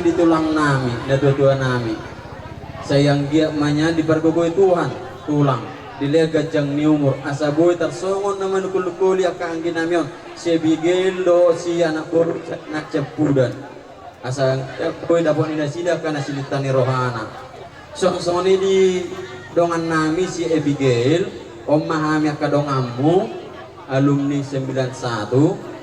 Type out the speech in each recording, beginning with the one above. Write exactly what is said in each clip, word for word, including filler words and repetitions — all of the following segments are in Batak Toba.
Di tulang nami, na tuatua nami. Sai anggiat ma nian dipargogoi Tuhan tulang, dilehon ganjang ni umur, asa boi tarsongon na manungkun-nungkuni angka anggi nami on, si Abigail dohot si anak boru na Campudan. Asa boi dapot ni nasida angka na silinta ni rohana. Songon i di dongan nami si Abigail, on ma hami angka donganmu, alumni sembilan satu.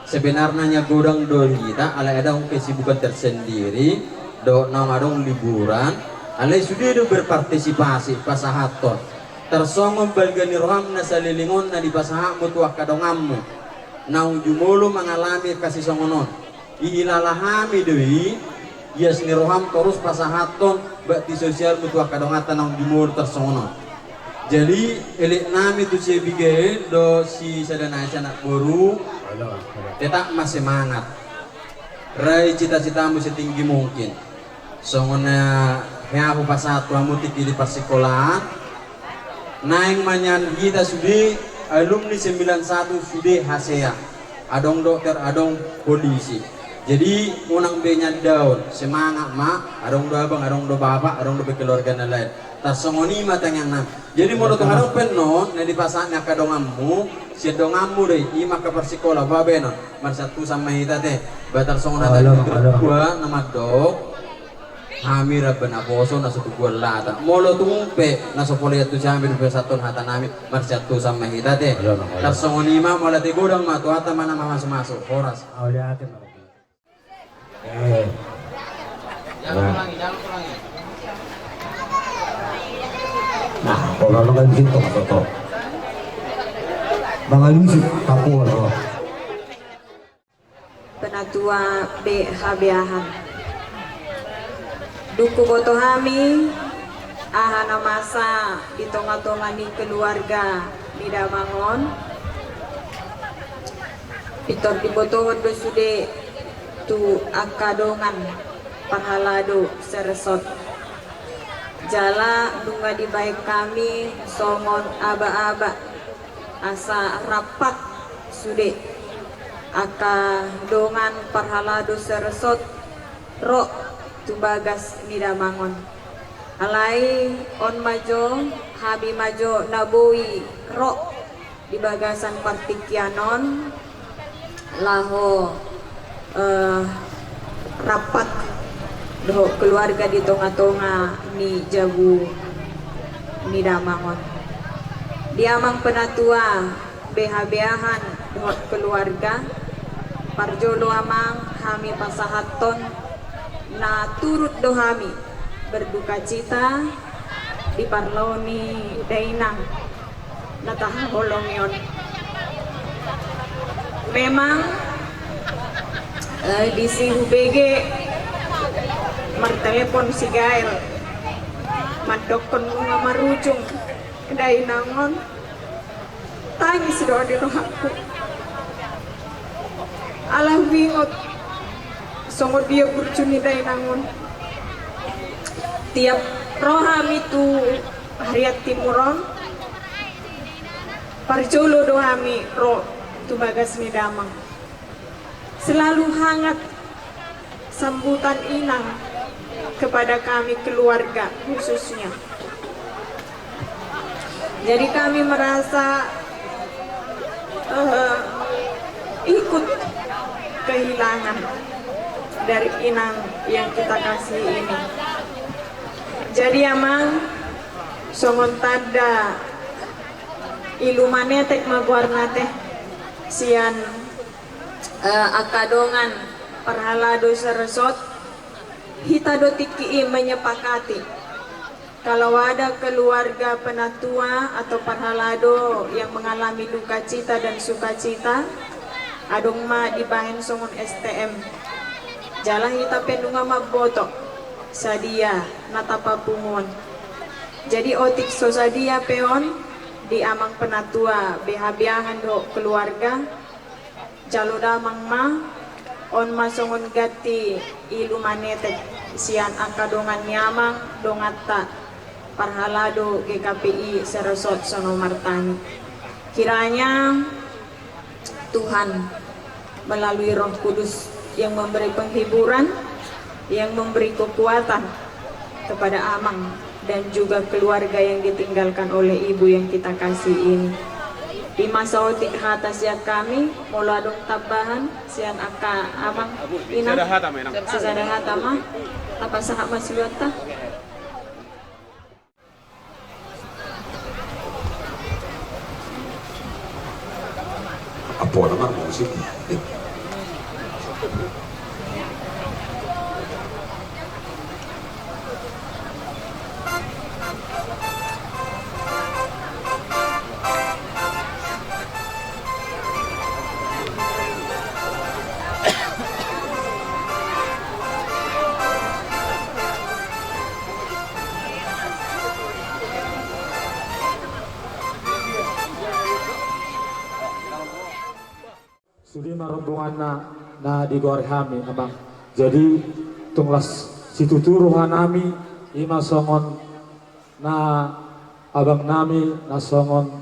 Sebenarna nian godang do hita, alai adong kesibukan tersendiri, dohot naung adong liburan, alai sude do berpartisipasi pasahathon. Tarsongon balga ni roham na saleleng on na dipasahatmu tu angka donganmu, naung jumolo mangalami angka sisongon on. Dihilala hami do i, ias ni roham torus pasahathon bakti sosialmu tu angka donganta naung jumolo tarsongon on. Jadi, elek nami tu si Abigail dohot si sada nai si anak boru, tetap ma semangat. Rai cita-citamu setinggi mungkin. Songon na hea hupasahat tu hamu tingki di parsikolaan. Naeng ma nian hita sude alumni sembilan satu sude hasea. Adong dokter, adong polisi. Jadi unang be nian daon, semangat ma, adong do abang, adong do bapak, adong do be keluarga na lain. Tarsongon i ma tangiangnami. Jadi molo tung adong pe annon na dipasahat ni angka donganmu, sian donganmu do i, i ma angka parsikola, babenon, marsiantusan ma hita te. Ba tarsongon hata ni na mandok. Hami ramba naposo na so tubuan lata. Molo tung pe na so pola iantusi hami dope pasahathon hatanami, marsiantusan ma hita te. Tarsongon i ma, mauliate godang ma, Tuhanta ma na mamasumasu. Horas. Mauliate ma. Eh. Nah, kalau nggak begitu, Pak Toto. Bang Alusi, Papua, loh. Penatua B H B A-han. Dung huboto hami aha na masa di tonga-tonga ni keluarga ni damang on, pintor dibotohon do sude tu angka dongan parhalado seresort. Jala nunga dibahen hami songon aba-aba asa rampak sude angka dongan parhalado seresort ro tu bagas ni damang on. Alai on ma jo, hami ma jo na boi ro di bagasan partingkian on, laho, eh, rampak dohot keluarga di tonga-tonga ni jabu ni damang on. Di amang penatua B H B A-han dohot keluarga, parjolo amang hami pasahathon na turut do hami berdukacita di parlao ni dainang na tahaholongi on. Memang, eh, disi hubege martelepon si Gael mandokkon nunga marujung dainang on. Tangis do di rohangku. Ala huingot songon dia burju ni dainang on. Tiap ro hami tu Harian Timur on, parjolo do hami ro tu bagas ni damang. Selalu hangat sambutan inang kepada kami keluarga khususnya. Jadi kami merasa, eh, ikut kehilangan dari inang yang kita kasihi ini. Jadi amang, songon tanda ilu manetek ma goarna te sian, eh, angka dongan parhalado seresort, hita do tingki i menyepakati, kalau ada keluarga penatua atau parhalado yang mengalami duka cita dan sukacita, adong ma dibahen songon S T M. Jala hita pe nunga mamboto sadia na tapapungu on. Jadi otik so sadia pe on di amang penatua B H B A-han dohot keluarga, jalo damang ma, on ma songon ganti ilu manetek sian angka dongan ni amang donganta parhalado G K P I seresort Sonomartani. Kiranya Tuhan melalui Roh Kudus yang memberi penghiburan, yang memberi kekuatan kepada Amang dan juga keluarga yang ditinggalkan oleh Ibu yang kita kasih ini. Ima saotik hata sian hami, molo adong tambahan sian angka Amang, Inang, sisada hata ma, Inang. Sisada hata ma, tapasahat ma suruanta. Apa nama musik? Sude ma rombonganna na digoari hami, Amang. Jadi, tung las situtu rohanami, ima songon na abangnami na songon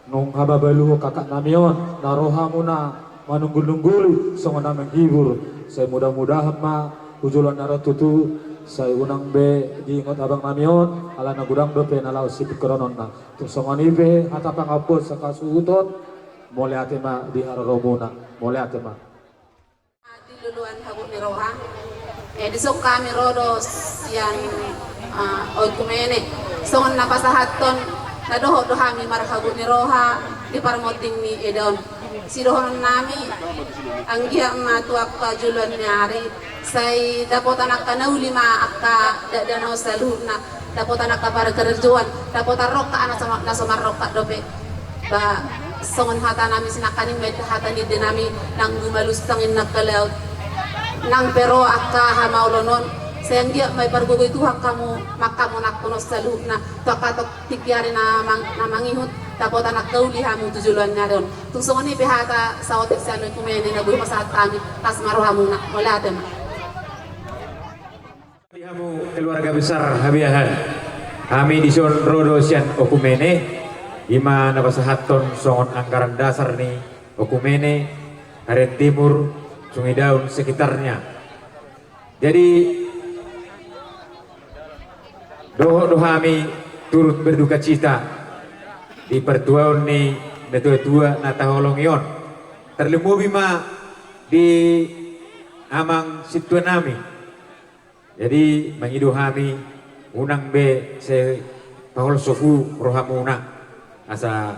naung hababaluhon kakaknami on, na ro hamuna manunggul-nungguli songon na menghibur. Sai mudah-mudahan ma tu joloan ni ari on tutu, sai unang be diingot abangnami on, ala na godang dope na laho sipingkirononna. Tung songon i pe hata pangampuon sangkasuhuton, mauliate ma di haroromuna, mauliate ma. Di loloan habot ni roha. Eh, dison hami ro do sian, ah, oikumene. Songon na pasahathon, na dohot do hami marhabot ni roha di parmonding ni eda on. Sidohononnami, anggiat ma tu angka joloan ni ari, sai dapotan angka na uli ma angka dakdanak on saluhutna. Dapotan angka parkarejoan, dapotan rongkap, anak sama, na so marrongkap dope. Ba, songon hatanami sinangkaning, baen hata ni edenami, nang gumalussang i nang angka laut, nang pe ro angka hamaolon on, sai anggiat ma dipargogoi Tuhan hamu, manghamonanghon on saluhutna, tu angka tingki ari na mang-, na mangihut, dapotan angka uli hamu tu joloan ni ari on. Tung songon i pe hata saotik sian oikumene na boi pasahat hami, las ma rohamuna, mauliate ma. Di hamu keluarga besar Habeahan. Hami dison ro do sian okumene, ima na pasahathon songon anggaran dasar ni okumene, Karet Timur, Sungai Daun sekitarnya. Jadi, dohot do hami turut berduka cita di partuaon ni natua-tua na taholongi on. Tarlumobi ma di amang sintuanami. Jadi, mangido hami, unang be sai paholsohu rohamuna, asa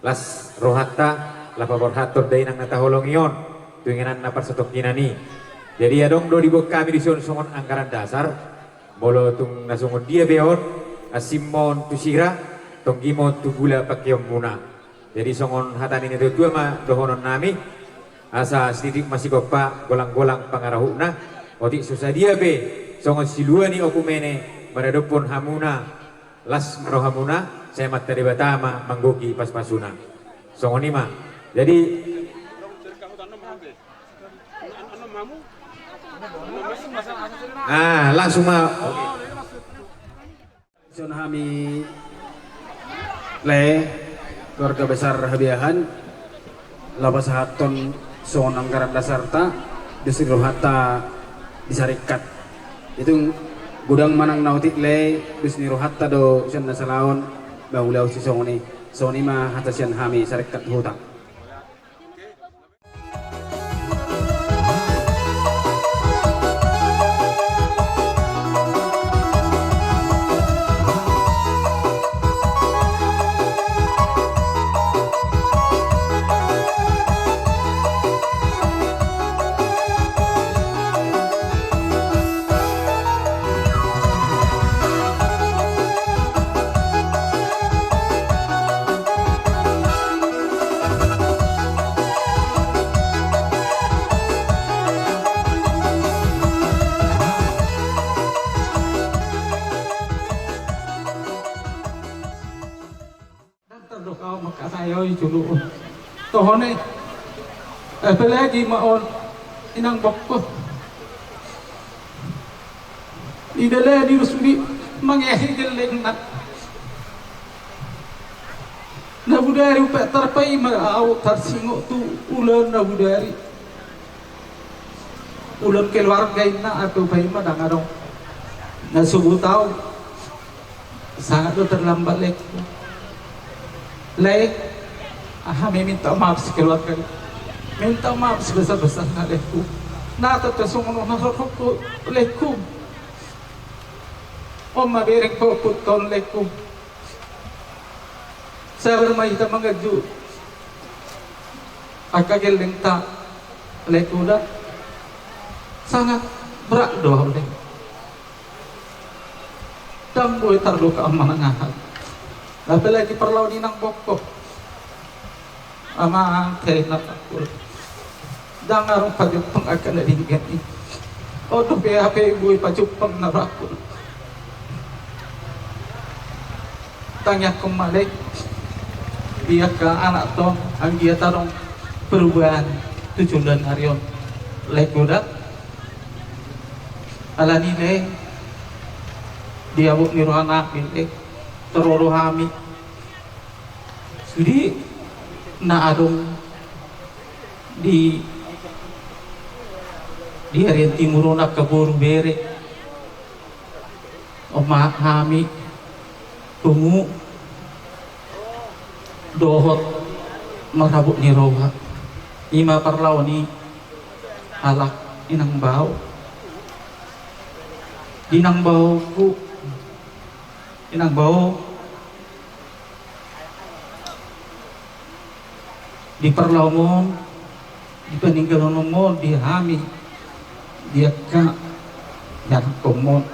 las rohanta, laho paborhathon dainang na taholongi on tu inganan na parsatongkinan i. Jadi, adong do diboan hami dison songon anggaran dasar, molo tung na songon dia be on, asing ma on tu sira, tonggi ma on tu gula pangkeonmuna. Jadi songon hata ni natua-tua ma dohononnami, asa sititik ma sigompa, golang-golang pangarahutna, otik so sadia pe songon silua ni okumene maradophon hamuna, las ma rohamuna, sai Amanta Debata ma manggohi pasu-pasuna. Songon i ma. Jadi, ah, langsung ma. Dison hami, lae, keluarga besar Habeahan, laho pasahathon songon anggaran dasarta, dos ni rohanta di Sarekat. Itu godang manang na otik, lae, dos ni rohanta do sian na salaon, mangulahon sisongon i. Songon i ma hata sian hami Sarekat Hutang. Daftar do hau mangkatai au i jolo. Tohone, apalagi ma on, inang bokko. Idalani do sude mangehe gellengna. Na bodari umpat tarpaima au, tarsingot tu ulaon na bodari. Ulaon keluarga inna, ape upa i ma, ndang adong na subut au. Sangat do terlambat, Laeku. Lae, hami minta maaf sekeluarga. Minta maaf sebesar-besarna, Laeku. Na tata songon on na rorokku, Laeku. On ma bereng pokut on, Laeku. Sabar ma hita manganju angka gellengta, Laeku da. Sangat berat do au, Lae. Ndang boi tarluka manang aha. Apalagi parlao ni inang bokko. Amang, tena pakul. Ndang adong pajumpang angka na denggan i. On dope hape boi pajumpang na pakul. Tangiangkon ma, Lae, di angka anakta on, anggiat adong perubahan tu joloan ari on, Laeku da. Alani, Lae, di habot ni rohanami, Lae, torus do hami. Sude na adong di, di arian timur on, angka boru, bere, on ma hami, pungu dohot marhabot ni roha. I ma parlao ni halak inang bao. Di inang baoku, inang bao, di parlaomon, di paninggalonmon di hami, di angka ianakhonmon.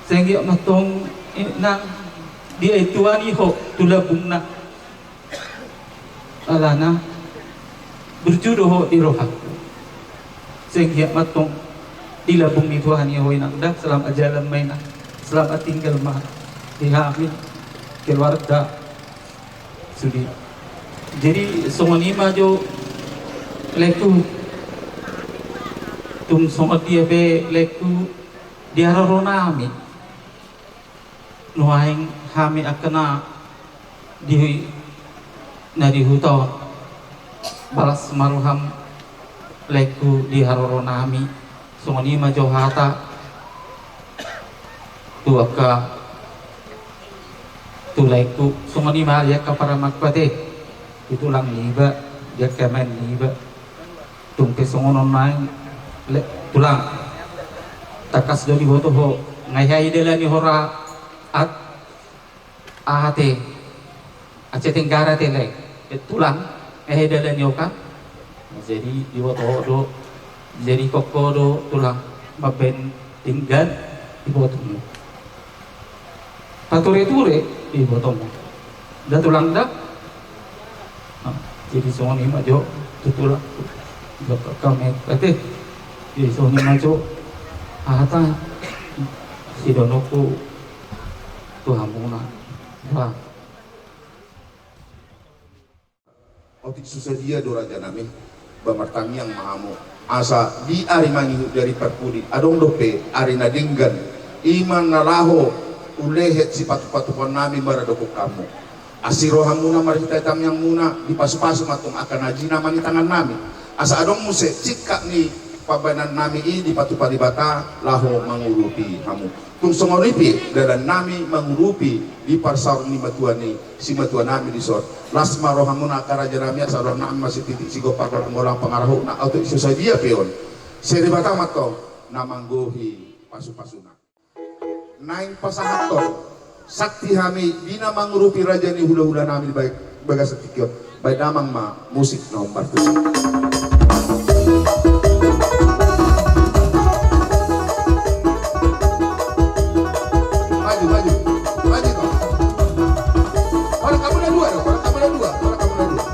Sai anggiat ma antong, inang, diaituani ho tu lambungna. Alana burju do ho di rohangku. Sai anggiat ma antong di lambung ni Tuhan i ho, inang da. Selamat jalan ma, inang. Selamat tinggal ma di hami keluarga. Sude. Jadi songon i ma jo, Laeku. Tung songon dia pe, Laeku, di haroronami nuaeng hami angka na di, na di huta on, balas ma roham, Laeku, di haroronami. Songon i ma jo hata tu angka, tu laengku. Songon i ma di angka paramangku ate, di tulang niba, di angka amang niba. Tung pe songon on nai, Lae, tulang, tangkas do diboto ho. Nga hea idalani ho ra at, aha ate, Aceh Tenggara ate, Lae, eh, tulang, nga hea idalani ho kan. Jadi diboto ho do, jadi koko do, tulang, mambaen denggan, diboto ho. Pature-ture, iboto ma. Da tulang da. Nah, jadi songon i ma jo tu tulang. Jokka kami ate. Jadi songon i ma jo hata sidononku tu hamuna. Wah. Otik so sadia do rajanami, ba martangiang ma hamu. Asa di ari mangihut di ari parpudi, adong dope ari na denggan, i ma na laho ulehet sipatupatunami maradophon hamu. Asi rohamuna marhite tangiangmuna, dipasupasu ma antong angka na jinama ni tangannami. Asa adong muse singkat ni pambahenannami i dipatupa Debata laho mangurupi hamu. Tung songon i pe dalannami mangurupi di parsaor ni matua ni simatuanami dison. Las ma rohamuna angka rajanami, asa rohanami ma sititik sigompa, golang pangarahutna, otik so sadia pe on. Sai Debata ma antong na manggohi pasupasuna. Naeng pasahathon santi hami di na mangurupi raja ni hulahulanami di bagasan tingki on. Baen damang ma musik na hombar tusi. Maju, maju, maju kau. Orang kamu na dua dong, orang kamu na dua, orang kamu na dua.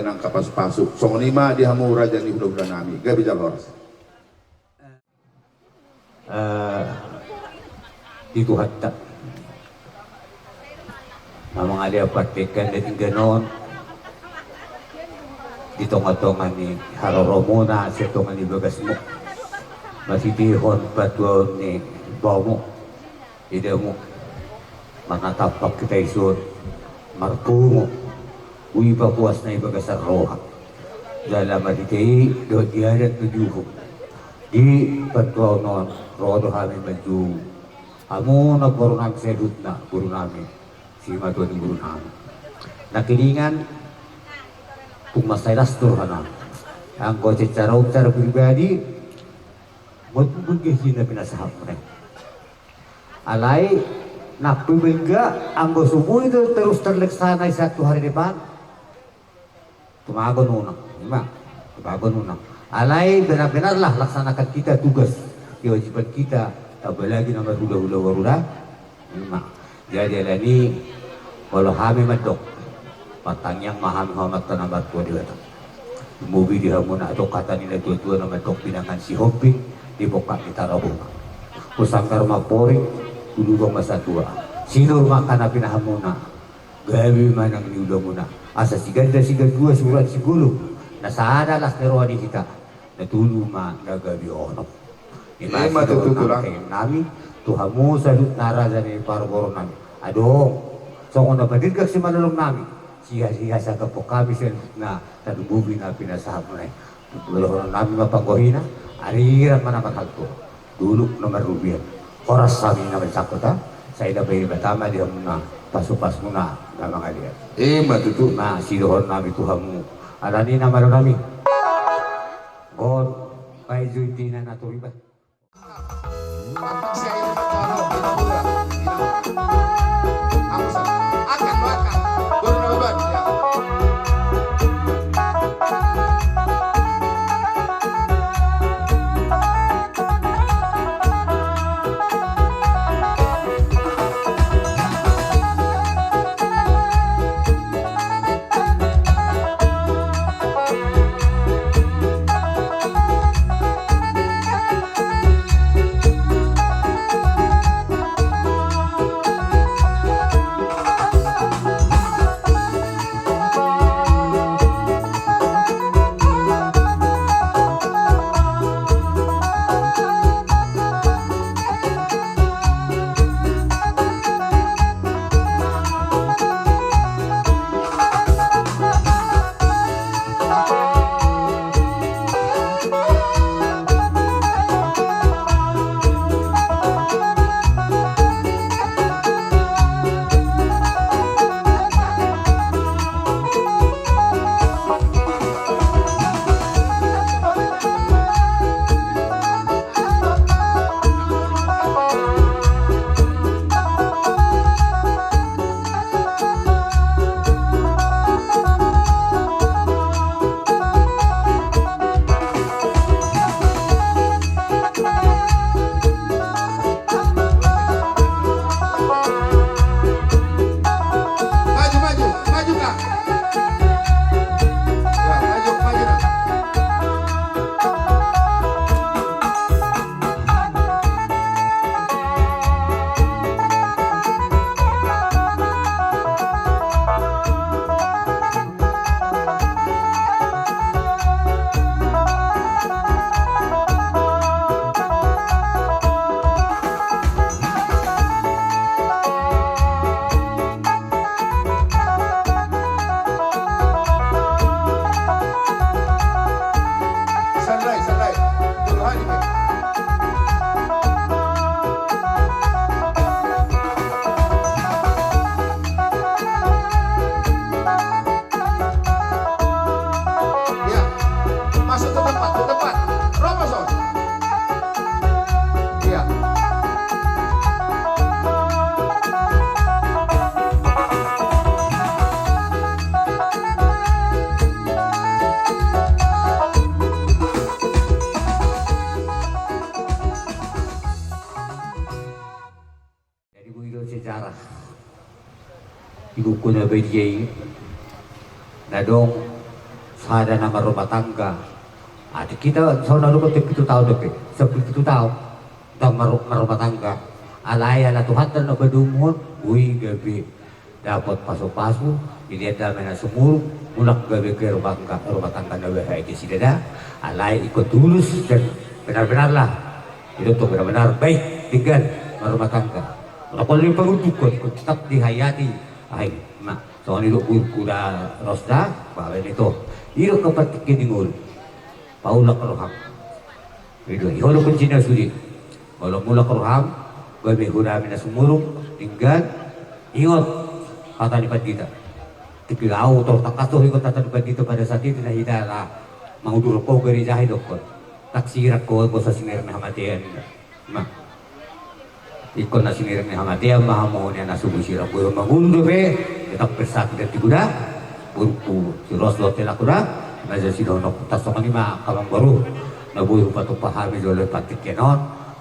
Nang ka pasu-pasu. Songon i ma di hamu raja ni hula-hula nami. Gabe jala horas. Eh, di Tuhanta. Amang ale, ampar denggan na denggan on di tonga-tonga ni haroromuna, sian tonga ni bagasmu. Masitihon patuaon ni baomu. Idamu, manatap hita dison, marpungu, ui papuasna i bagasan roha. Jala marhite i dohot di adat na juhum. Di patuaon on, ro do hami manjou. Hamu na boru nami saluhutna, boru nami. Simatua ni boru nami. Nangkiningan, tung mansai las do roha nami. Anggo secara, secara pribadi, mungkin gesi na pinasahatmuna i. Alai, nang pe mangga anggo so boi do terus terlaksana i sahat tu hari depan. Tumagon unang, ima. Tumagon unang. Alai, benar-benarlah laksanakan kita tugas, kewajiban kita, apalagi na marhula-hula boru da. Ima. Jadi, alani, molo hami mandok, martangiang ma hami tu Amanta na martua Debata. Tumobi di hamuna, adong hata ni na tua-tua na mandok, pinangan Sihombing di bongkak ni tarabuna. Husanggar ma amporik, tu lubang ma satua. Sinur ma angka na pinahanmuna, gabe ma nang niulamuna. Asa siganda sigandua, surat sigolo, na sada las ni roha di hita, na tolu ma na gabe onom. Ima, ima tutu, Tulang. Nami tu hamu saluhutna raja ni parboru nami. Adong, songon na padirgak simalolong nami, siha-siha sangkap hami saluhutna, tarlumobi na pinasahatmuna i. Dohonon nami ma panggohina, ariran ma na marhalto, dolok na marrobean. Horas hami na mansangkot, sai dibahen Debata ma di hamuna pasu-pasuna na mangalean. Ima tutu. Ima sidohonon nami tu hamu. Alani na malo nami. Got, baen jo intina na toriba. Maju, maju, maju, Kak. Ya, maju, maju, nah. Iya. Masuk ke tempat, ke tempat. Ropos, Om. Iya. Jadi, boi do sejarah di buku na badia i, na adong Sada na marrumah tangga. Ate hita songon na dohot pitu taon dope, sampulu pitu taon. Ndang marru-, marrumah tangga. Alai ala Tuhanta na padomuhon, boi gabe dapot pasu-pasu, dilehon damang na sumurung, mulak gabe ke rumah tangga, rumah tangga na bahat i di sidada. Alai ingkon tulus dan benar-benarlah. Itu tuh benar-benar baik tinggal marrumah tangga. Molo ingkon diparundukhon, ingkon tetap dihayati. Ai, ma, songon i do boru huda Rosda, baen i tu. I do angka partingkian ni ngolu. Paulak roham. I do, i do kuncina sude. Molo mulak roham, gabe huda hami na sumurung, denggan, ingot hata ni pandita. Tapi au, tor tangkas do ingot hata ni pandita pada saat itu, na hita ala mangudurhon ho gareja i dohot. Taksiran ho, bosa sinirang ni hamatean. Nah. Ingkon na sinirang ni hamatean ma hamu, nian na subu sirang. Boi mangolu dope, tetap bersatu dan tiku da. Boru hu si Ros dohot hela hu da. Maja sidohononku, tarsongon i ma angka amangboru. Na boi hupatupa hami jolo partingkian on.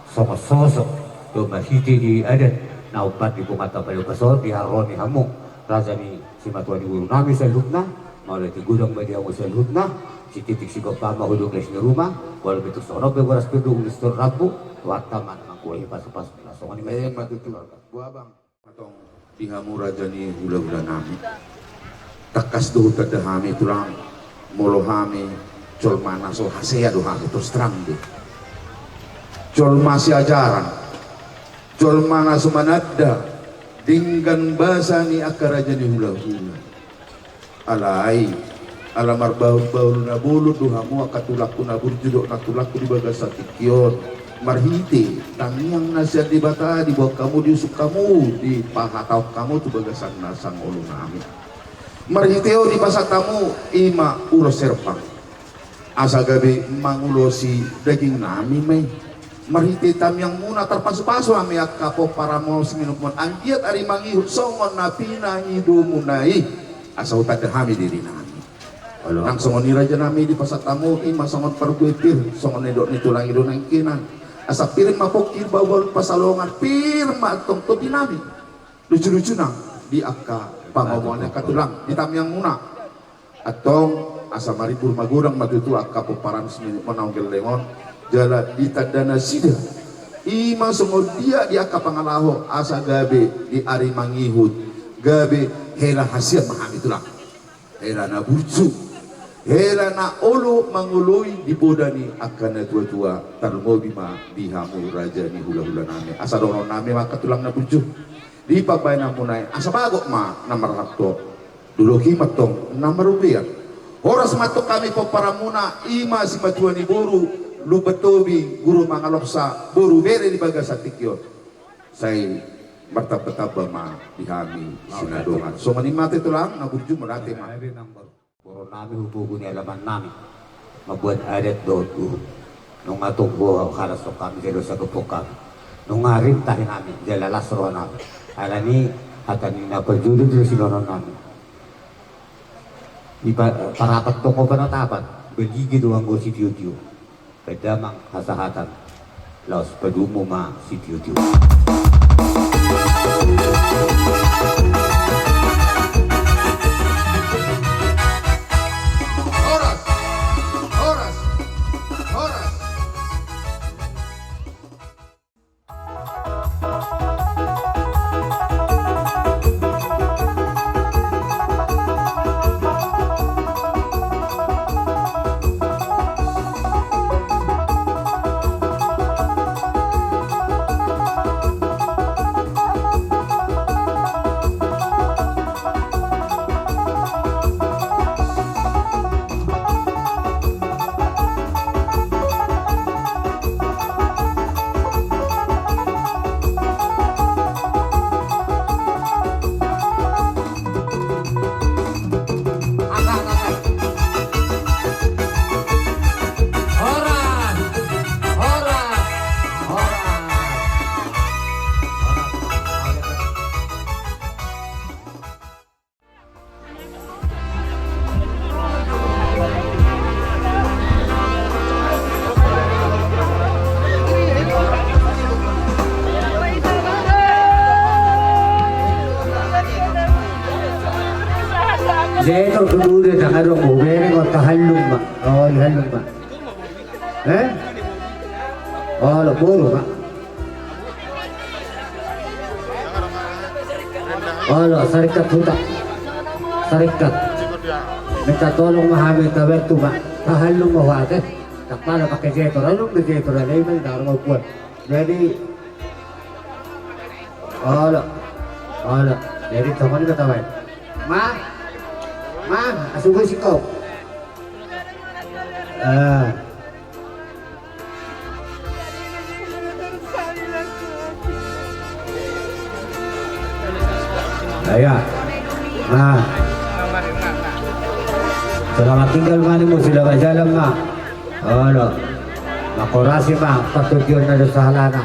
Songon sosok. Domma hita di adat. Na umpat di punguanta Paliukas on, diharoro ni hamu. Raja ni simatua ni boru nami saluhutna, mauliate godang ma di hamu saluhutna, sititik sigompa ma hudok les ni ruma, molo pintor songon on pe boras pe do ulos tor rambu, Tuhanta ma na manggohi pasu-pasu na songon i ma. Eh, ma tutu. Boa bang. Antong di hamu raja ni hula-hula nami. Tangkas do hutanda hami tulang, molo hami jolma na so hasea do hami terus terang do. Jolma siajaran. Jolma na so mananda, denggan basa ni angka raja ni hula-hula. Alai, ala marbahul-bahul na bolon do hamu angka tulangku na burju dohot nantulangku di bagasan tingki on. Marhite tangiang na sian Debata diboan hamu, diusung hamu, dipahatahon hamu tu bagasan na sangolu nami. Marhite on dipasahat hamu, i ma ulos herbang. Asa gabe mangulosi daging nami ma i. Marhite tangiangmuna tarpasu-pasu hami angka pomparanmu siminopmon, anggiat ari mangihut songon na pinangidomuna i. Asa hutanda hami diri nami. Olo. Nang songon i raja nami dipasahat hamu, i ma songon parbue pir, songon nidok ni tulang i do nangkinan. Asa pir ma pongki bahul pasalongan, pir ma antong topi nami. Lucu-lucu nang di angka pangomoan ni angka tulang, di tangiangmuna. Antong, asa maribur magodang ma tutu angka pomparan siminopmon na umgelleng on, jala ditanda nasida. I ma songon dia di angka pangalaho, asa gabe di ari mangihut, gabe hela hasian ma hami tulang. Hela na burju, hela na olo mangoloi di poda ni angka na tua-tua, tarlumobi ma di hamu raja ni hula-hula nami. Asa dohonon nami ma angka tulang na burju. Di pambahenanmuna i, asa bagot ma na marhalto. Doloki ma antong na marubean. Horas ma antong hami pomparanmuna, i ma simatua ni boru, Lumban Tobi, Guru Mangalopsa, boru bere di bagasan tingki on. Sai martamba-tamba ma di hami sinadongan. Songon i ma ate tulang na burju, mauliate ma. Boru nami, hubogu ni alaman nami, mambuat adat dohot uhum. Nunga tong halas tong hami jala so gok hami. Nunga rim tahi nami jala las roha nami. Alani hata ni na parjolo do sidohonon nami. Ipa-, parapat tong ho panatapan, balige do anggo sitio-tio. Baen damang hasahatan, laos padomu ma sitio-tio. Horas, horas, horas. Jadi, kalau dulu dia jangan dong, gue ini kok tahan. Halo, Pak. Eh? Halo, boru, Pak. Halo, sarikat huta. Sarikat. Minta tolong ma hami, tabantu, Pak. Tahan lu mau hati. Tak pala pakai jetor, lu beli jetor ada, ini tak mau buat. Jadi, olo, olo. Jadi, tongon kata baik. Ma, ma, asuh gue sikau. Eh. Ayo. Nah. Selamat tinggal, Mani, mau selamat jalan, Ma. Olo. Makorasi, Ma, patujuan ada sahalana.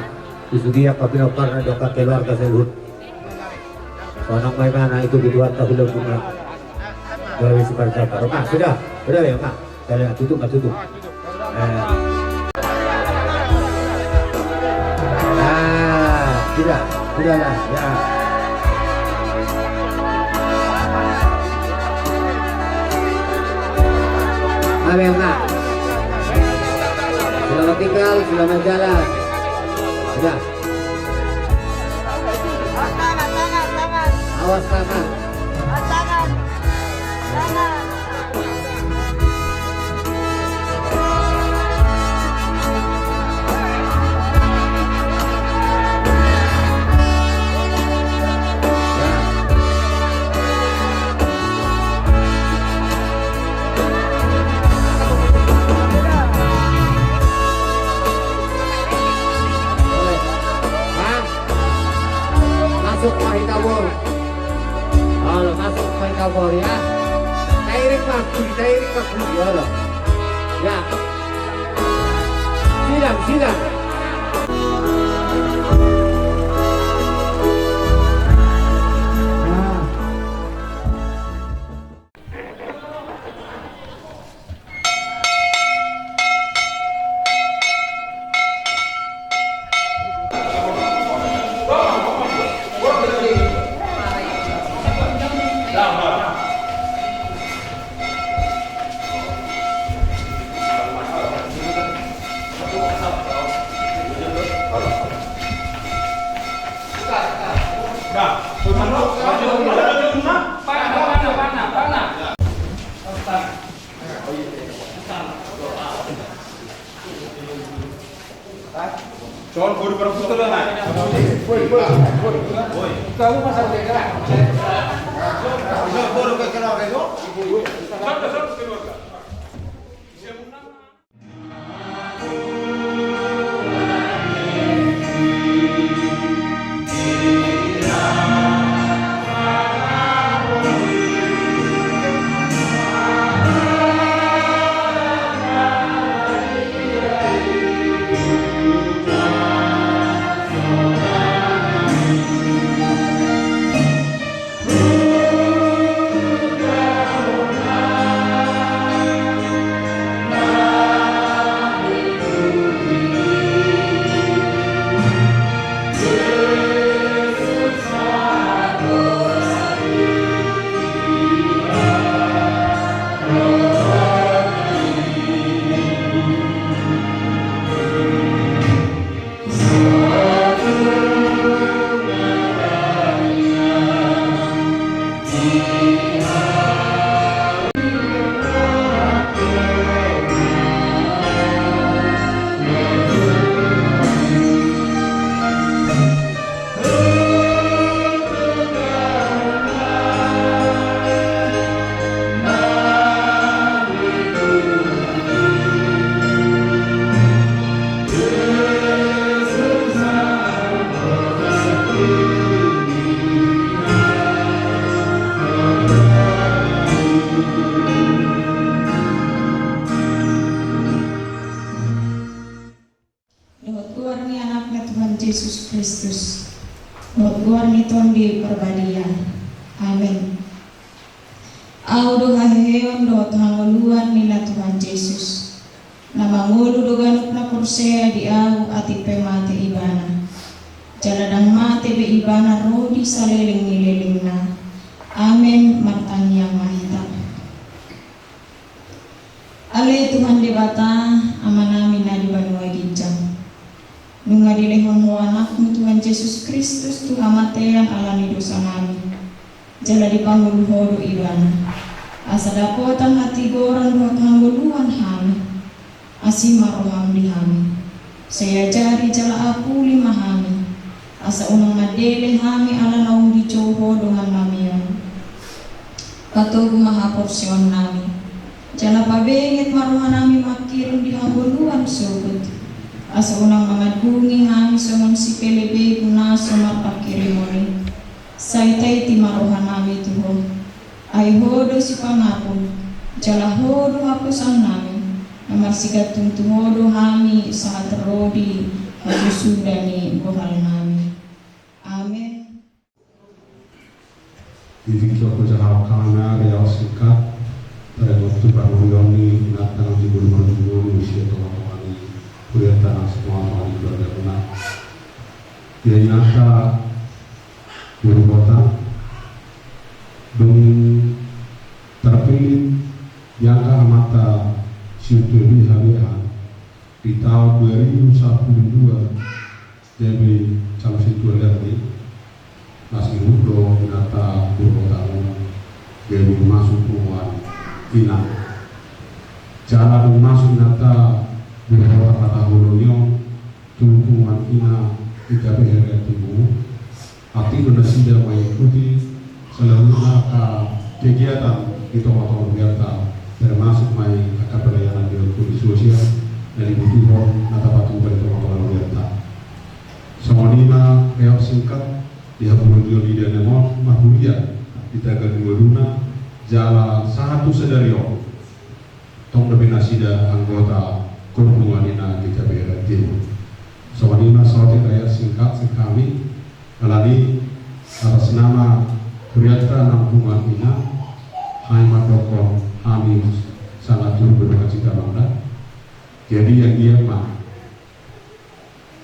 Di sudia, pinompar na doka keluarga seluhut. Sonang ma ibana, itu di luar tahu lo bunga. Gawe si Parjaka. Nah, sudah, sudah ya, Pak. Saya tutup, Pak, tutup. Eh. Ah, sudah, sudah lah, ya. Amin, Pak. Selamat tinggal, selamat jalan. Sudah. Awas tangan. Masuk ma hita boru. Olo, masuk ma hita boru ya. Tairing ma, tairing ma, olo. Ya. Sidang, sidang. Dohot goar ni Anakna Tuhan Jesus Kristus, dohot goar ni Tondi Parbadia. Amen. Ahu do haheheon dohot hangoluan ninna Tuhan Jesus. Na mangolu do ganup na porsea di Ahu, atik pe mate ibana, jala ndang mate be ibana ro di saleleng ni lelengna. Amen. Martangiang ma hita. Ale Tuhan Jesus Kristus tu hamatean ala ni dosanami. Jala dipangolu Ho do Ibana, asa dapotan hatigoran dohot hangoluan hami. Asi ma roham di hami. Sai ajari jala apuli ma hami, asa unang mandele hami ala naung dijou Ho dongannami on. Patogu ma haporseaonnami. Jala pabenget ma rohanami mangkirim di hangoluan sogot, asa unang mangandungi hami songon sipelebegu na so marpangkirimon i. Sai taiti ma rohanami tu Ho. Ai Ho do sipangapul, jala Ho do haposangnami, na marsigantung tu Ho do hami sahat ro di hasusuda ni bohalnami. Amen. Di tingki on hujahahon hami ma riwayat singkat, taringot tu parhuriaon ni inanta na di Bulu Marjungu, di usia tonga-tonga ni hurianta na tonga-tonga ni keluargamuna. Ia inanta Guru Hota, dung tarpillit di angka amanta si Utuh Habehan di taon dua ribu sampulu dua, gabe calon sintua liat ni, masih muda inanta Guru Hota on, gabe masuk punguan ina. Jala dung masuk inanta Guru Hota Hataholongion tu punguan ina di G K P Herianti, Artinya nasida mengikuti seluruh angka kegiatan di tonga-tonga hurianta, termasuk ma i angka pelayanan di komisi sosial na dibutuhon na tapatupa di tonga-tonga hurianta. Songon i ma riwayat singkat di haporseaon ni inanta on, marhuria di taga ni ngoluna, jala sahat tu sadari on. Tong dope nasida anggota Korbungan ina G K P R T. Songon i ma saotik riwayat singkat sian hami, ala ni atas nama hurianta Nampuna ina, hami mandokkon hami sangat turut berduka cita mangda. Jadi yang dia mah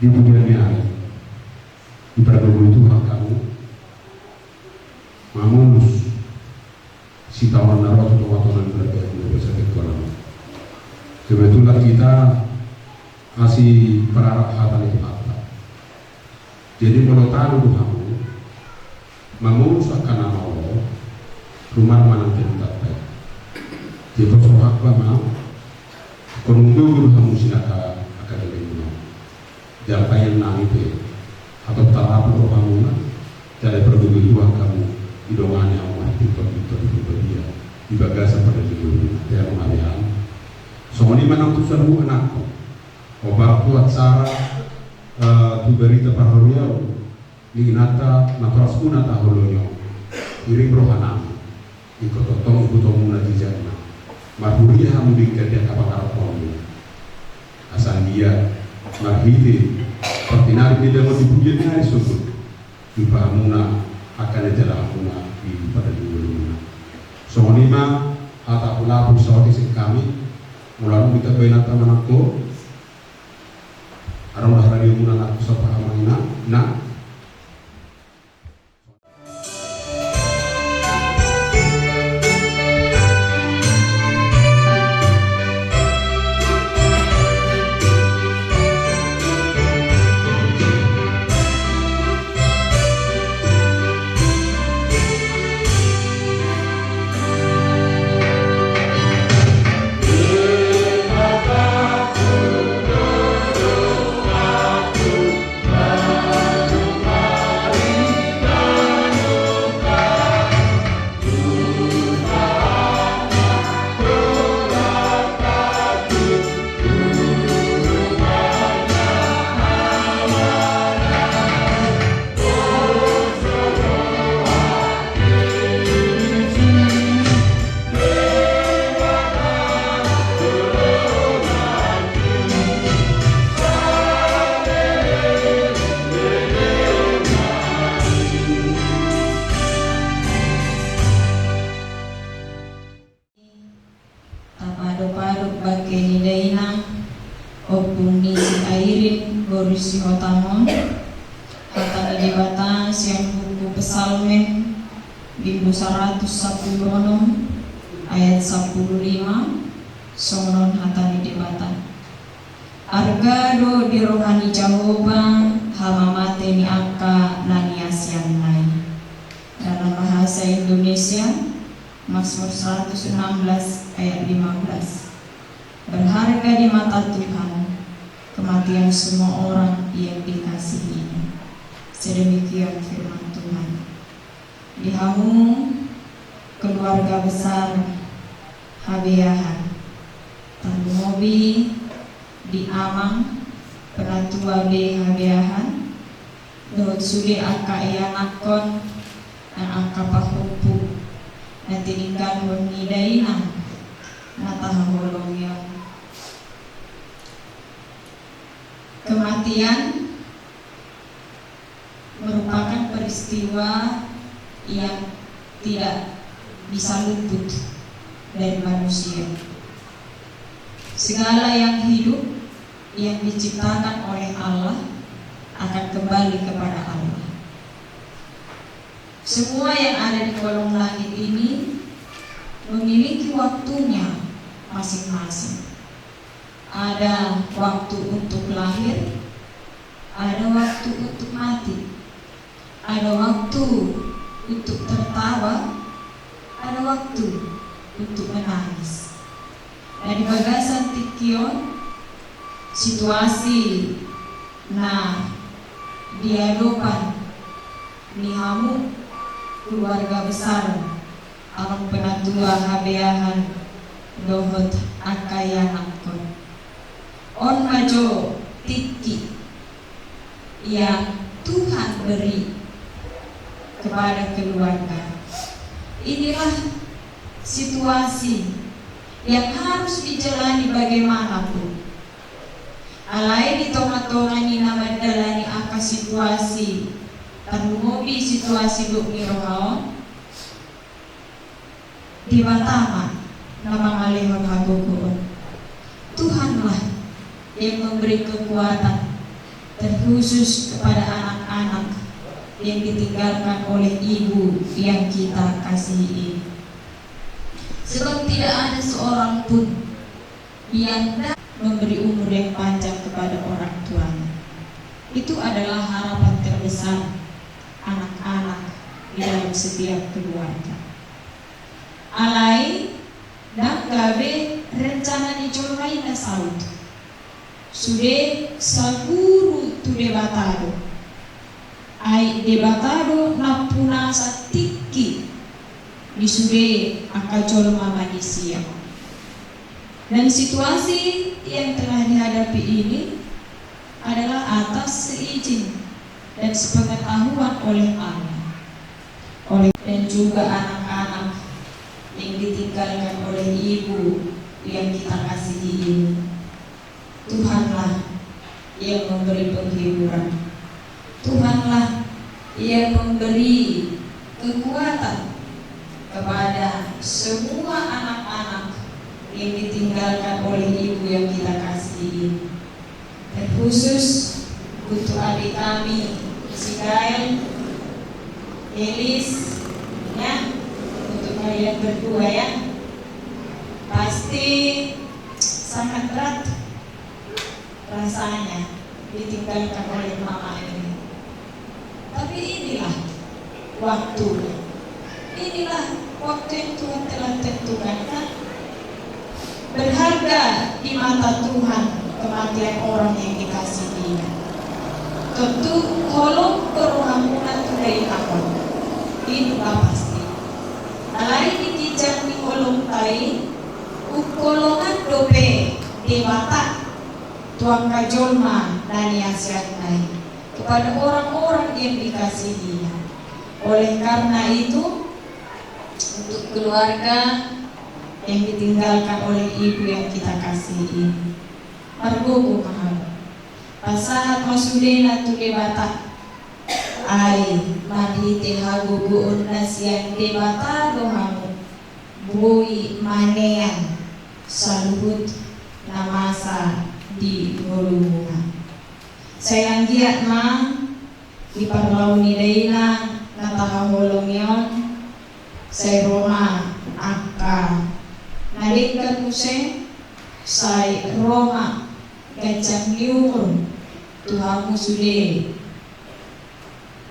di pudian ni ari, dipargogoi Tuhan hamu mamolus sitaonon na ro tu tonga-tonga ni keluarga, keluarga sahit kolam. Kebetulan hita asi pararak hata ni Tuhanta. Jadi molo tano do hamu mamolus angka na maol, rumar manang tentang tai. Jadi so hak ba ma, kono nggogo do hamu sian angka, angka geleng. Jala paingot nami pe, hatop tarapul rohamuna, jala dipargogoi Tuhan hamu, didongani hamu marpintor-pintor di badia, di bagasan pardalanan ngoluna, te hamu na lean. Songon i ma nang tu saluhut anakku, hombar tu acara, eh, tu berita parhuriaon ni inanta natorasmuna taholonyo, iring rohanami. Ingkon tongtong ihuthonmuna jejak na marhuria hamu di angka pangarahutmuna. Asa anggiat marhite partinari ni damang di pudian ni ari sogot, dipahamuna angka na jalahanmuna di pardalanan ngoluna. Songon i ma hata hulahula saotik sian hami, molo adong hita baen hata manangko, adong do harani muna na husapa hami na, na Tapadopadop bangke ni dainang, ompung ni si Airin, boru ni si Hotamon. Hata ni Debata sian buku Psalmen, bindu saratus sampulu onom, ayat sampulu lima, songon on hata ni Debata. Arga do di roha ni Jahowa Hamamate ni angka na niasianna i. Dalam bahasa Indonesia, Mazmur seratus enam belas ayat lima belas. Berharga di mata Tuhan kematian semua orang yang dikasihi-Nya. Sedemikian firman Tuhan. Di hamu keluarga besar Habeahan, tarlumobi di amang penatua be Habeahan, dohot sude angka ianakhon nang angka pahompu na tininggalhon ni dainang na tahaholongi on. Kematian merupakan peristiwa yang tidak bisa luput dari manusia. Segala yang hidup yang diciptakan oleh Allah akan kembali kepada Allah. Semua yang ada di kolong langit ini memiliki waktunya masing-masing. Ada waktu untuk lahir, ada waktu untuk mati, ada waktu untuk tertawa, ada waktu untuk menangis. Nah, di bagasan tingki on, situasi na di adopan ni hamu keluarga besar amang penatua Habeahan dohot angka ianakhon. On ma jo tingki yang Tuhan beri kepada keluarga. Inilah situasi yang harus dijalani bagaimanapun. Alai di tonga-tonga ni na mandalani angka situasi, tarlumobi situasi gok ni roha on, Debata ma na mangalehon hagogoon. Tuhanlah yang memberi kekuatan, terkhusus kepada anak-anak yang ditinggalkan oleh ibu yang kita kasihi ini. Sebab tidak ada seorang pun yang dapat memberi umur yang panjang kepada orang tuanya. Itu adalah harapan terbesar anak-anak di dalam setiap keluarga. Alai, ndang gabe rencana ni jolma i na saut. Sude saguru tu Debata do. Ai Debata do nampunasa tingki di sude angka jolma manisia. Dan situasi yang tengah dihadapi ini adalah atas seizin dan sepengetahuan oleh Allah. Oleh, dan juga anak-anak yang ditinggalkan oleh ibu yang kita kasihi ini. Tuhanlah yang memberi penghiburan. Tuhanlah yang memberi kekuatan kepada semua anak-anak yang ditinggalkan oleh ibu yang kita kasihi ini. Terkhusus untuk adik kami, si Gael, Elis, ya, untuk kalian berdua ya. Pasti sangat berat rasanya ditinggalkan oleh mama ini. Tapi inilah waktunya. Inilah waktu yang Tuhan telah tentukan, kan? Berharga di mata Tuhan kematian orang yang dikasihinya. Tontu holong do rohamuna tu dainang on. Inilah pasti. Alai di ginjang ni holongta i, umholongan dope Debata tu angka jolma na niasianna i, kepada orang-orang yang dikasihinya. Oleh karena itu, untuk keluarga yang ditinggalkan oleh ibu yang kita kasihi ini, margogo ma hamu. Pasahat ma sudena tu Debata. Ai marhite hagogoon na sian Debata do hamu boi manean saluhut na masa di ngolumuna. Sai anggiat ma di parlao ni dainang na tahaholongi on, sai ro ma angka na denggan muse, sai ro ma ganjang ni umur tu hamu sude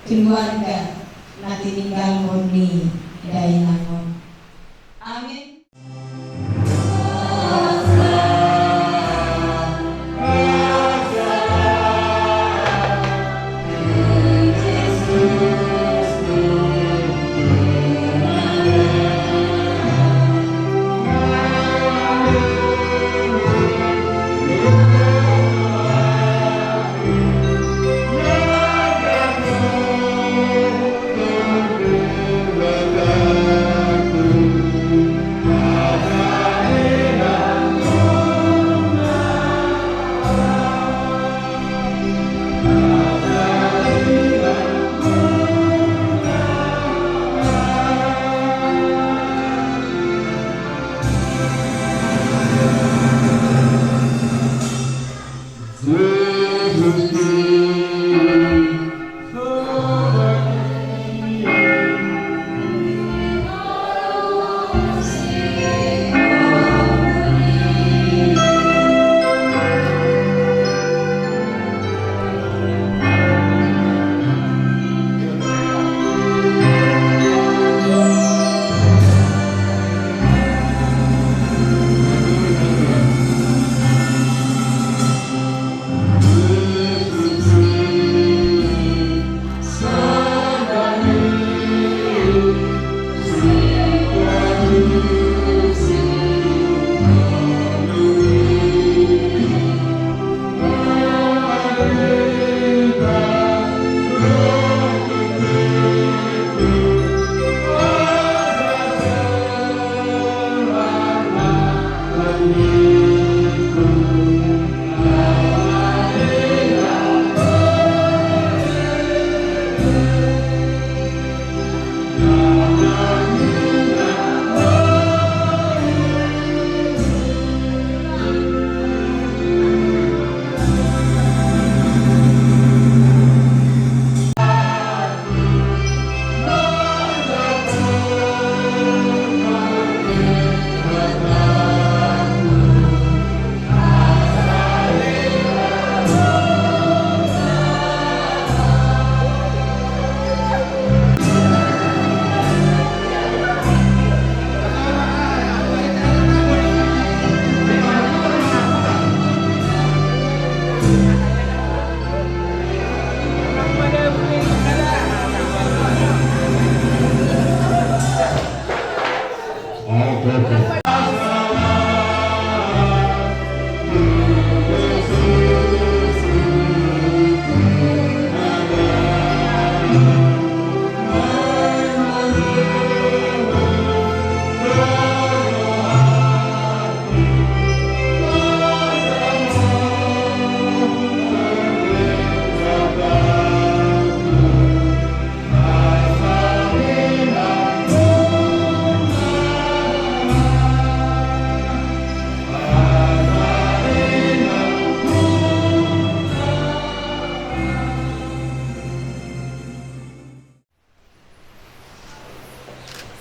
keluarga na tininggalhon ni dainang on. Amin.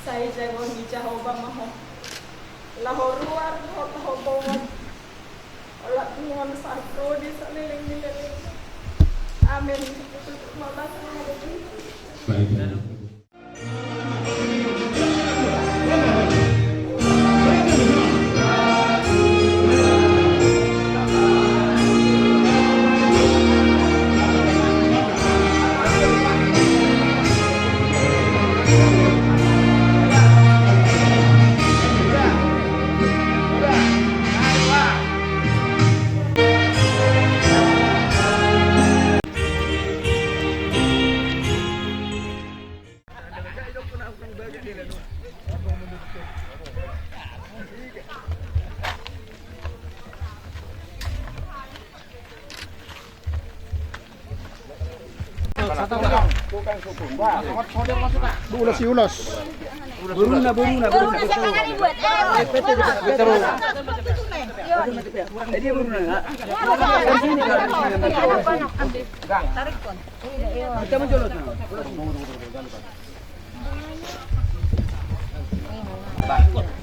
Sai jago ni Jahowa ma ho. Laho ruar, laho, laho bongot. Olat nuaeng sahat ro di saleleng ni leleng. Amen. Sai jago. Ulos, ulos. Boruna, boruna, boruna. Jadi boruna. Tarik kon. Kita menjolot.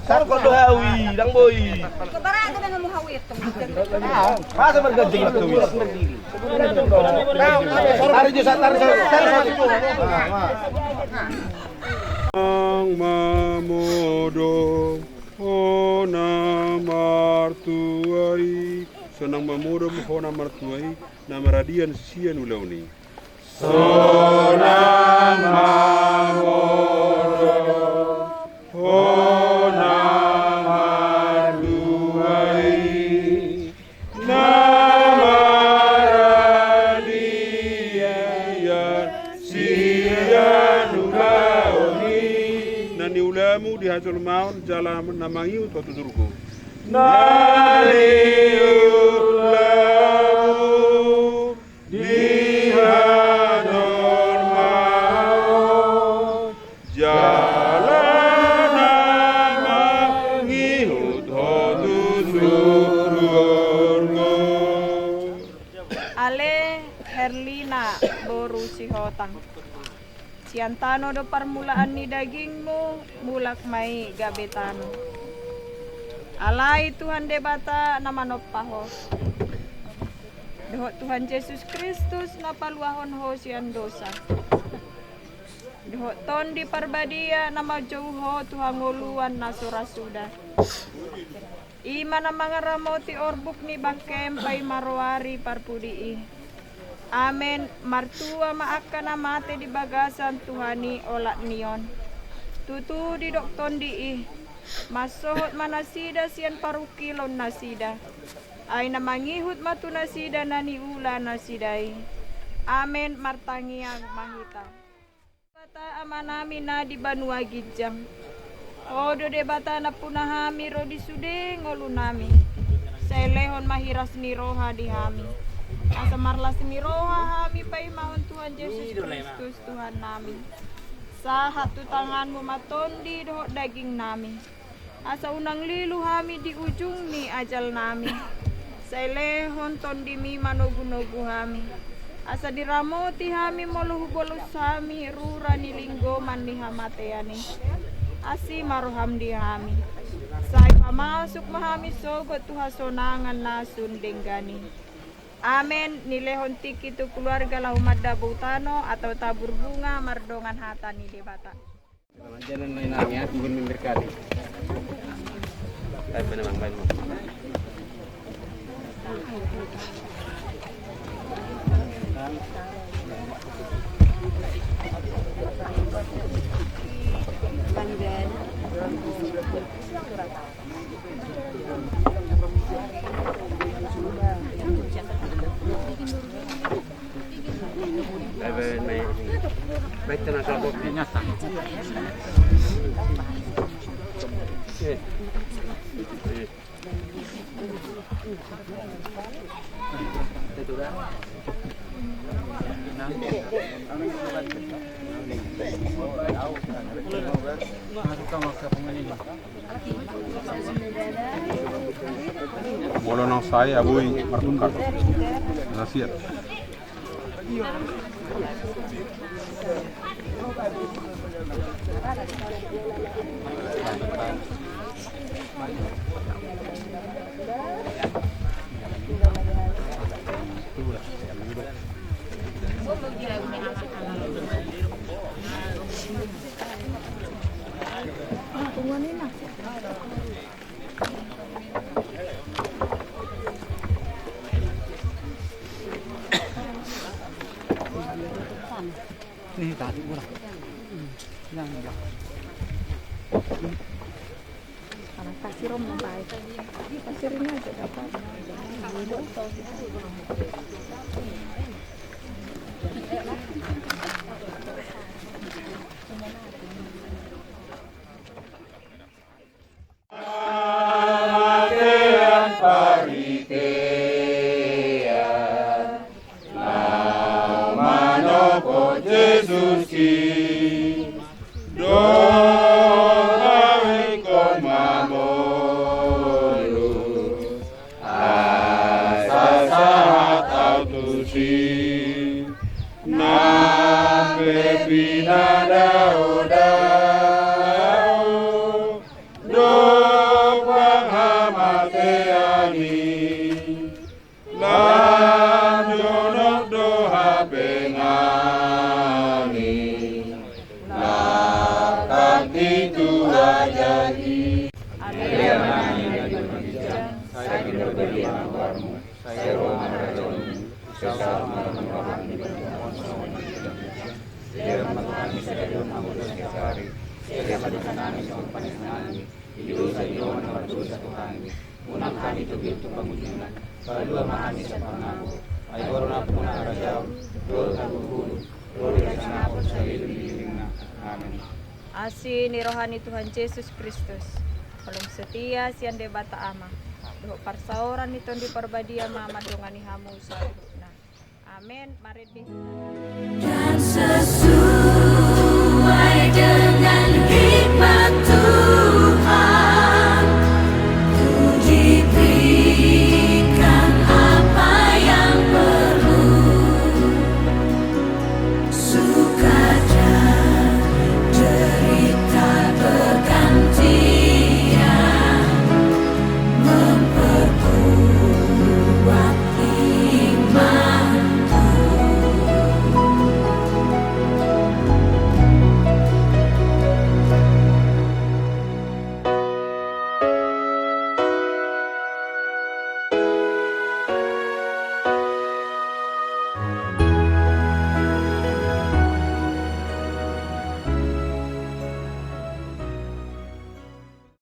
Sangkot do hau i, dang boi. Kebarang dengan mau hau itu. Masa berganti waktu i. Tarik jo, tarik, tarik, tarik. Nang mamodom hona martua i. Sonang mamodom hona martua i, na maradian sian ulaon i. Sonang mamodom hona martua i, na maradian sian ulaon i. Na niulamu di hajolmaon jala na mangihut ho tu surgo. Na niulamu di hajolmaon jala na mangihut ho tu surgo. Ale Herlina boru Sihotang. Sian tano do parmulaan ni dagingmu, mulak ma i gabe tano. Alai Tuhan Debata na manompa ho. Dohot Tuhan Jesus Kristus na paluahon ho sian dosa. Dohot Tondi Parbadia na manjou ho tu hangoluan na so ra suda. I ma na mangaramoti orbuk ni bangkem paima roari parpudi i. Amen. Martua ma angka na mate di bagasan Tuhan i olat ni on. Tutu didok Tondi i, mansohot ma nasida sian parungkilon nasida. Ai na mangihut ma tu nasida na niula nasida i. Amen. Martangiang ma hita. Debata Amanami na di banua ginjang. Ho do Debata nampuna hami ro di sude ngolunami. Sai lehon ma hiras ni roha di hami. Asa marlas ni roha hami paimahon Tuhan Jesus Kristus Tuhannami. Sahat tu tanganmu ma tondi dohot dagingnami. Asa unang lilu hami di ujung ni ajalnami. Sai lehon tondimi manogunogu hami. Asa diramoti hami molo hubolus hami rura ni linggoman ni hamatean i. Asi ma roham di hami. Sai pamasuk ma hami sogot tu hasonangan na sun denggan i. Amen. Nilehon tingki tu keluarga laho mandabo tano atau tabur bunga mardongan hata ni Debata. Jalan lain ya, bukan memberkati. Baik, benar, Bang, baik, Bang. Molo naung sae, abui martukar. Na siap. Nih, tadi kurang. Yang enggak. Kasih rom baik. Kasih ini aja dapat. Hamatean paritean, laho manopot Jesus i, dohot ingkon mamolus, asa sahat au tusi, nang pe pinadao-dao. Hami sadari on mamboan setiap hari, sian hami songon panesanami di dosa ni dongan na mardosa tu hami. Unang hami togihon tu pangunjunan, palua ma hami sian pangago. Ai Ho do nampuna harajaon, dohot hagogoon, ro di hasangapon salelenglelengna. Amen. Asi ni roha ni Tuhan Jesus Kristus, holong setia sian Debata Ama, dohot parsaoran ni Tondi Parbadia ma mandongani hamu saluhutna. Amen. Marende hita.